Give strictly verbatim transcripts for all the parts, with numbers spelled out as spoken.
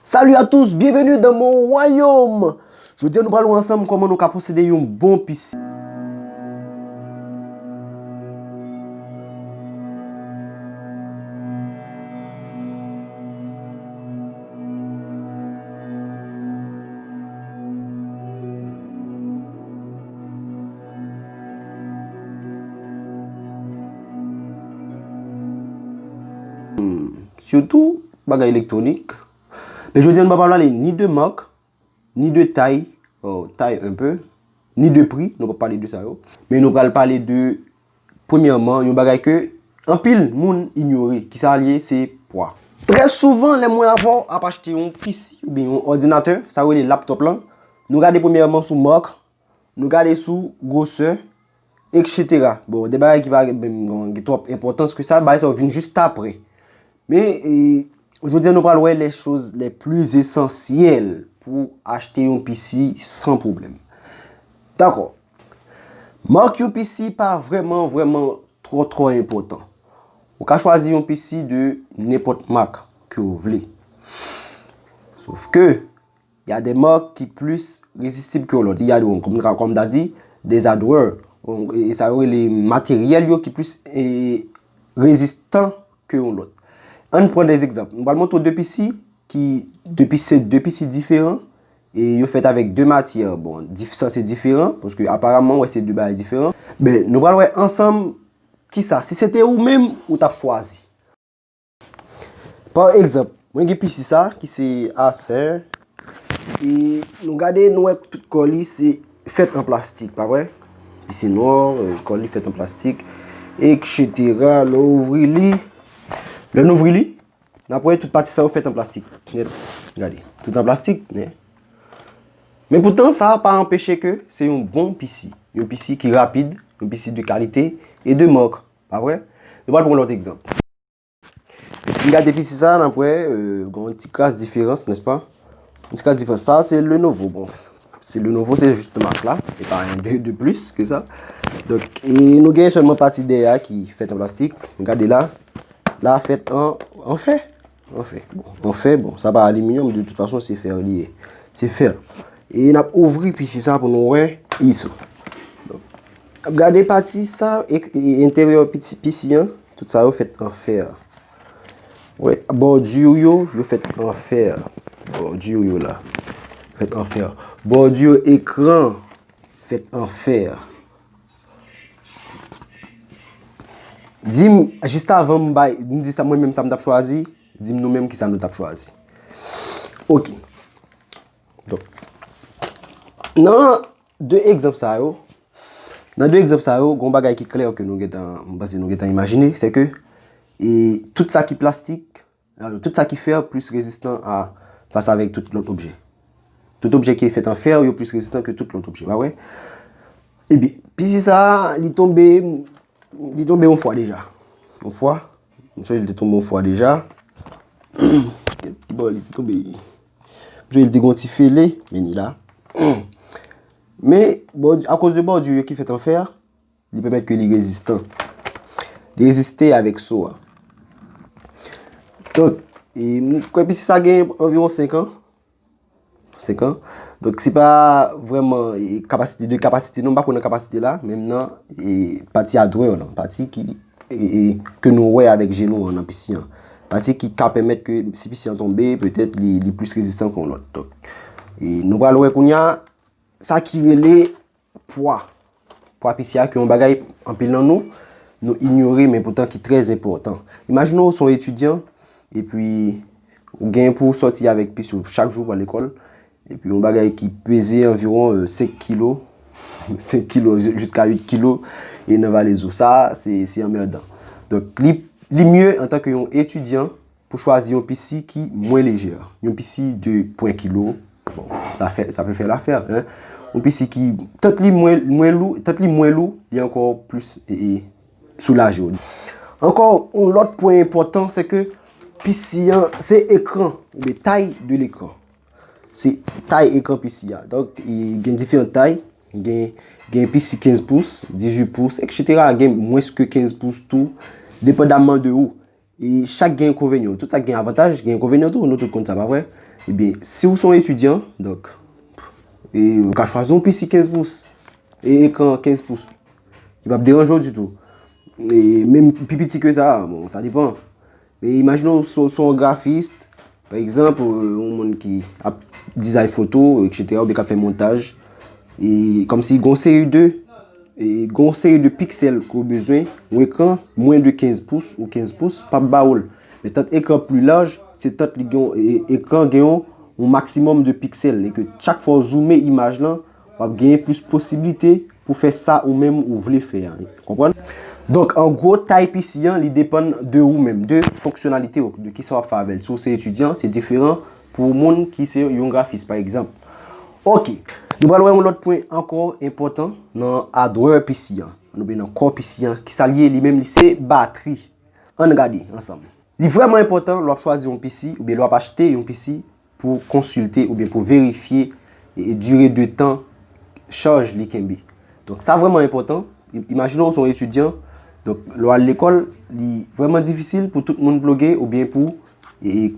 Salut à tous, bienvenue dans mon royaume. Jodi a nou pral wè ansanm kòman nou ka posede yon bon pisi. Sitou bagay elektwonik. Men jodi a nou pa pral pale ni de mak, ni de tay, oh, tay un peu, ni de pri, nou pa pale de sa yo. Men nou pral pale de, premyèman, yon bagay ke anpil moun inyore. Kisa l ye? Se pwa. Trè souvan, lè mwen avè w ap achte yon pisi oubyen yon òdinatè, sa yo rele laptop lan, nou gade premyèman sou mak, nou gade sou gwosè, etsetera. Bon, de bagay ki pa gen menm gen twòp enpòtans ke sa, bagay sa yo vin jis apre. Men, e, jodi a nou pral wè les choses les plus essentielles pou achte yon pisi san pwoblèm. Dakò. Mak yon pisi pa vrèman, vrèman twò, twò enpòtan. Ou ka chwazi yon pisi de nenpòt mak ke w vle. Sof ke, y a des marques ki plis rezistib ke lòt. Y a, bon, kòm, kòm ta di, des hardware. Bon, e sa yo rele materyèl yo ki plis, e, rezistan ke yon lòt. Ann pran de egzanp. M pral montre w de pisi ki, de pisi, de pisi diferan, e yo fèt avèk de matyè, bon, dif-, sanse diferan, paske aparaman, wè, se de bagay diferan. Ben, nou pral wè ansanm kisa, si se te ou menm, ou t ap chwazi. Pa egzanp, mwen gen pisi sa, ki se Acer, e nou gade, nou wè tout kò li se fèt an plastik, pa vre? Pisi nwa, e, kò li fèt an plastik, etsetera. Lè w ouvri li, lè n ouvri li, n ap wè tout pati sa yo fèt an plastik nèt. Gade, tout an plastik nèt. Men poutan, sa pa anpeche ke se yon bon pisi, yon pisi ki rapid, yon pisi de kalite e de mak, pa vre? Nou pral pran lòt egzanp. E si n gade pisi sa, n ap wè, e, gen yon ti kras diferans, nèspa? Yon ti kras diferans. Sa, se Lenovo. Bon, se Lenovo, se jis mak la, e pa anyen de, de plis ke sa. Donk, e nou gen sèlman pati dèyè a ki fèt an plastik. Gade la, la fèt an, an fè. An fè. Bon, an fè, bon, sa pa aliminyòm, de tout fason, se fè li ye. Se fè. E n ap ouvri pisi sa pou nou wè iso. Donk, n ap gade pati sa, e, e, enteryè piti, pisi an, tout sa yo fèt an fè. Wè, bòdi yo, yo fèt an fè. Bòdi yo la, fèt an fè. Bòdi ekran, fèt an fè. Di m, jis avan m bay, m di sa, mwen menm sa m t ap chwazi, di m nou menm kisa nou t ap chwazi. Ok. Donk, nan de egzanp sa yo, nan de egzanp sa yo, gon bagay ki klè ke nou gentan, m panse nou gentan imajine, se ke, e, tout sa ki plastik, alò, tout sa ki fè plis rezistan a, fas avèk tout lòt objè. Tout objè ki fèt an fè, yo plis rezistan ke tout lòt objè, pa vre? Ebyen, pisi sa, li tonbe, li tonbe yon fwa deja. Yon fwa, m sonje li te tonbe yon fwa deja. Ki bò li te tonbe? M sonje li te gon ti fele, men li la. Men, bò, akoz de bòdi yo ki fèt an fè, li pèmèt ke li rezistan. Li reziste avèk so a. Donk, e, m kwè pisi sa gen anviwon senk an. Senk an. Donk, se pa vrèman, e, kapasite, de kapasite, non, m pa kwè nan kapasite la, menm nan, e, pati hardware lan, pati ki, e, e, ke nou wè avèk je nou an nan pisi an. Pati ki ka pèmèt ke si pisi an tonbe, petèt li, li plis rezistan ke yon lòt. Donk, e, nou pral wè kounye a, sa ki rele pwa. Pwa pisi a, ki yon bagay anpil nan nou, nou inyore, men poutan ki trè enpòtan. Imajine w se yon etidyan, epi ou gen pou w sòti avèk pisi w chak jou pou al lekòl, epi yon bagay ki peze anviwon, e, senk kilo, senk kilo, ji-, jiska uit kilo, e nan valiz ou. Sa, se, se anmèdan. Donk, li, li mye antanke yon etidyan, pou chwazi yon pisi ki mwen lejè, yon pisi de pwen kilo, bon, sa fè, sa pe fè lafè, en. Yon pisi ki, tant li mwen, mwen lou, tant li mwen lou, li ankò plis, e, e, soulaje w. Ankò, yon lòt pwen enpòtan, se ke pisi an, se ekran, oubyen tay de lekran. Se tay ekran pisi a. Donk, e, gen diferan tay, gen, gen pisi kenz pous, dizuit pous, etsetera. Gen mwens ke kenz pous tou, depandamman de ou. E chak gen enkonvenyan. Tout sa gen avantaj, gen enkonvenyan tou. Nou tout konn sa, pa vre? Ebyen, si w se yon etidyan, donk, e, ou ka chwazi yon P C kenz pous, e ekran kenz pous, ki p ap deranje w ditou. E menm pi piti ke sa, bon, sa depan. Men imajine w se se yon grafis, pa egzanp, yon moun ki ap dizay foto, etsetera, oubyen k ap fè montaj. E kòmsi gen yon seri de, e gen yon seri de piksèl ke w bezwen, yon ekran mwens de kenz pous ou kenz pous p ap ba w l. Men tant ekran pli laj, se tant li gen, e, ekran gen yon, yon maksimòm de piksèl. E ke chak fwa w zoume imaj lan, w ap genyen plis posiblite pou fè sa ou menm ou vle fè a. Konprann? Donk, an gwo, tay P C an, li depann de ou menm, de fonksyonalite w, de kisa w ap fè avè l. Si w se etidyan, se diferan pou moun ki se yon grafis, pa egzanp. Oke, nou pral wè yon lòt pwen ankò enpòtan nan adwè P C an, oubyen nan kò P C an. Kisa l ye? Li menm, li se batri. Ann gade ansanm. Li vrèman enpòtan lè w ap chwazi yon P C oubyen lè w ap achte yon P C pou konsilte oubyen pou verifye, e, dire de tan chaj li kenbe. Donk, sa vrèman enpòtan. I- Imajine w se yon etidyan. Donk, lè w al lekòl, li vrèman difisil pou tout moun ploge oubyen pou, e,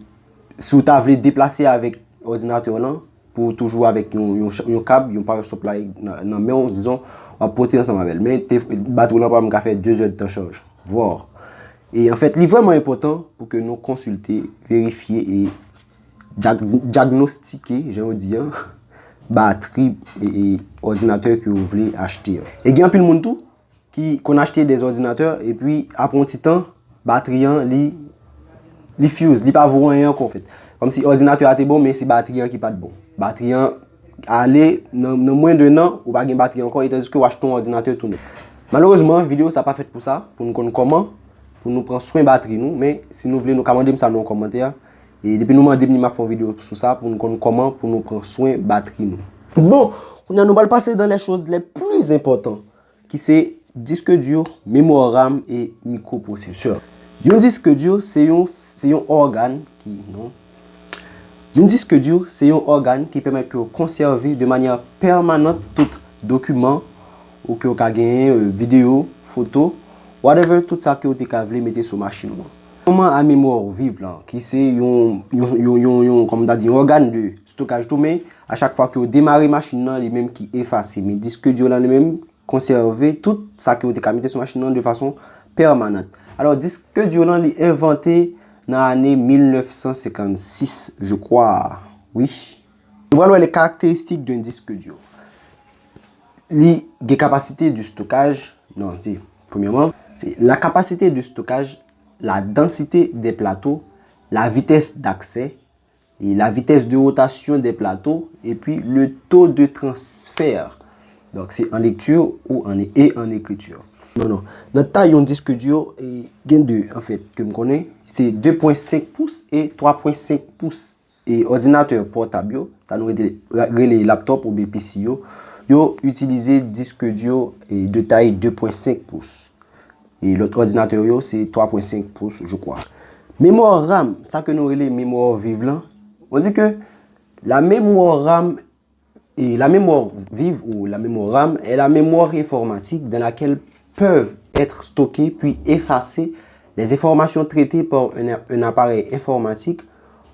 si w ta vle deplase avèk òdinatè w lan, pou w toujou avèk yon, yon, yon kab, yon power supply nan, nan men w, dizon, w ap pote ansanm avè l. Men te, batri w lan pa menm ka fè de zè de tan chaj. Vwa. E anfèt, li vrèman enpòtan pou ke nou konsilte, verifye e dyag- dyagnostike, jan yo di an, batri e, e òdinatè ke w vle achte an. E gen anpil moun tou ki konn achte de òdinatè, epi apre yon ti tan, batri an, li, li fuse, li pa vo anyen ankò, anfèt. Kòmsi òdinatè a te bon, men se batri an ki pa t bon. Batri an ale, nan, nan mwens de nan, ou pa gen batri ankò, e tandiske w achte yon òdinatè tou nèf. Malerezman, videyo sa pa fèt pou sa, pou nou konn kòman pou nou pran swen batri nou, men si nou vle, nou ka mande m sa nan yon kòmantè. E depi nou mande m li, m ap fè yon videyo sou sa pou nou konn kòman pou nou pran swen batri nou. Bon, kounye a nou pral pase dans les choses les plus importantes, ki se disk di, memwa RAM e mikroprosesè. Yon disk di se yon, se yon ògàn ki, non. Yon disk di se yon ògàn ki pèmèt ke w konsève de manyè pèmanan tout dokiman ou ke w ka genyen, e, videyo, foto, whatever, tout sa ke w te ka vle mete sou machin ou an. Kòman a memwa viv lan, ki se yon, yon, yon, yon, yon, kòm ta di, yon ògàn de stokaj tou, men a chak fwa ke w demare machin nan, li menm ki efase. Men disk di lan li menm konsève tout sa ke w te ka mete sou machin nan de fason pèmanan. Alò, disk di lan, li envante nan ane mil nèf san senkannsis, je crois. Wi. Nou pral wè les caractéristiques d'un disque dur. Li gen kapasite de stokaj, non, se, premyèman, se la capacité de stockage, la densité des plateaux, la vitesse d'accès, e la vitesse de rotation des plateaux, epi le taux de transfert. Donk, se an lekti ou an, e an ekriti. Non, non. Nan tay yon disk di, e, gen de, anfèt, ke m konnen, se de pwen senk pous e twa pwen senk pous. E òdinatè pòtab yo, sa nou rete, rele laptop oubyen P C yo, yo itilize disk di, e, de tay de pwen senk pous. E lòt òdinatè yo, se twa pwen senk pous, je crois. Memwa RAM, sa ke nou rele memwa viv lan, on dit que la mémoire RAM, et la mémoire vive ou la mémoire RAM est la mémoire informatique dans laquelle peuvent être stockés puis effacés les informations traitées par un, un appareil informatique.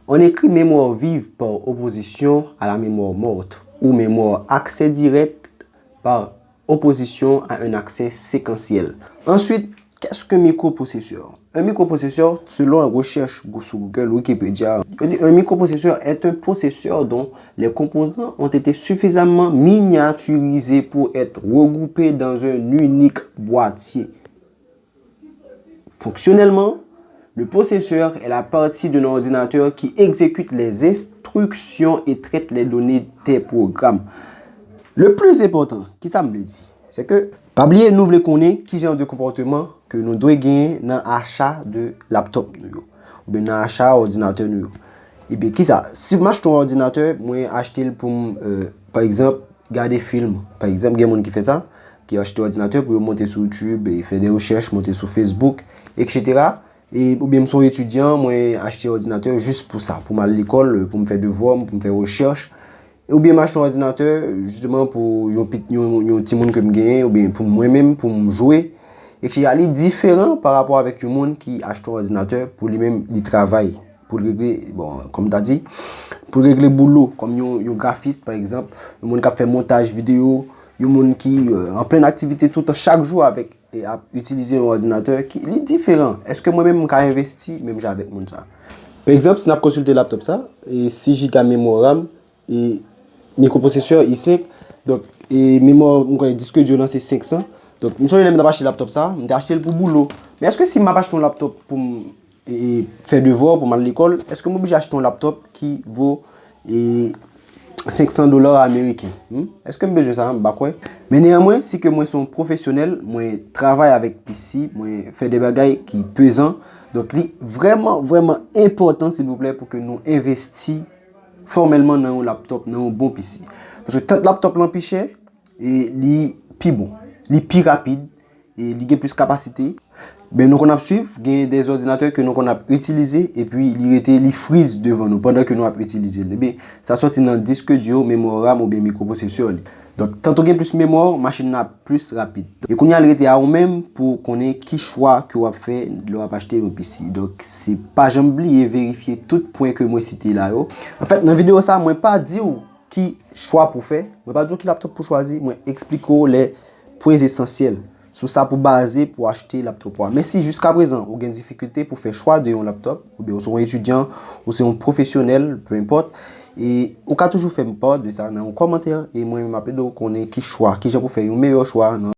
On écrit mémoire vive par opposition à la mémoire morte ou mémoire accès direct par opposition à un accès séquentiel. Ensuite, qu'est-ce qu'un microprocesseur? Un microprocesseur, selon la recherche sou Google, Wikipédia, yo di, un microprocesseur est un processeur dont les composants ont été suffisamment miniaturisés pour être regroupés dans un unique boîtier. Fonctionnellement, le processeur est la partie d'un ordinateur qui exécute les instructions et traite les données des programmes. Le plus important, ki sa m vle di? Se ke, pa bliye, nou vle konnen ki jan de konpòteman ke nou dwe genyen nan acha de laptop nou yo, oubyen nan acha òdinatè nou yo. Ebyen, kisa? Si m achte yon òdinatè, mwen achte l pou m, e, pa egzanp, gade fim. Pa egzanp, gen moun ki fè sa, ki achte òdinatè pou yo monte sou YouTube, e fè de rechèch, monte sou Facebook, etsetera. E, oubyen m se yon etidyan, mwen achte òdinatè jis pou sa, pou m al lekòl, pou m fè devwa m, pou m fè rechèch. Oubyen m achte yon òdinatè, jisteman, pou yon pit-, yon, yon timoun ke m genyen, oubyen pou mwen menm, pou m jwe, etsetera. Li diferan pa rapò avèk yon moun ki achte yon òdinatè pou li menm, li travay, pou l regle, bon, kòm ta di, pou regle boulo, kòm yon, yon grafis, pa egzanp, yon moun k ap fè montaj videyo, yon moun ki euh, an plen aktivite toutan, chak jou avèk e ap itilize yon òdinatè ki li diferan. Èske mwen menm m ka envesti menm jan avèk moun sa? Pa egzanp, si n ap konsilte laptòp sa, e sis jiga memwa RAM, e mikroprosesè i senk, donk e memwa, m kwè disk di yo lan se senk san. Donk m sonje lè m t ap achte laptòp sa, m te achte l pou boulo. Men èske si m ap achte yon laptòp pou m e, fè devwa, pou m al lekòl, èske m oblije achte yon laptòp ki vo e, senk san dola ameriken? Hmm? Èske m bezwen sa? M pa kwè. Men neyanmwen, si ke mwen se yon pwofesyonèl, mwen travay avèk P C, mwen fè de bagay ki pezan. Donk li vrèman, vrèman enpòtan, silvouplè, pou ke nou envesti fòmèlman nan yon laptòp, nan yon bon P C. Paske tant laptòp lan pi chè, e li pi bon, li pi rapid, e li gen plis kapasite. Ben nou konn ap swiv, gen de òdinatè ke nou konn ap itilize, epi li rete, li friz devan nou pandan ke nou ap itilize l. Ebyen sa sòti nan disk di yo, memwa RAM oubyen mikroprosesè li. Donk tanto gen plis memwa, machin nan ap plis rapid. E kounye a l rete a ou menm pou konnen ki chwa ke w ap fè lè w ap achte yon P C. Donk se pa janm bliye verifye tout pwen ke mwen site la yo. Anfèt nan videyo sa mwen pa di w ki chwa pou fè, mwen pa di w ki laptòp pou chwazi, mwen eksplike w lè pwen esansyèl sou sa pou baze pou achte laptòp ou a. Men si jiskaprezan ou gen difikilte pou fè chwa de yon laptòp, oubyen ou se yon etidyan, ou se yon pwofesyonèl, pe enpòt, e ou ka toujou fè m pa de sa nan yon kòmantè, e mwen m ap ede w konnen ki chwa, kijan pou fè yon meyè chwa nan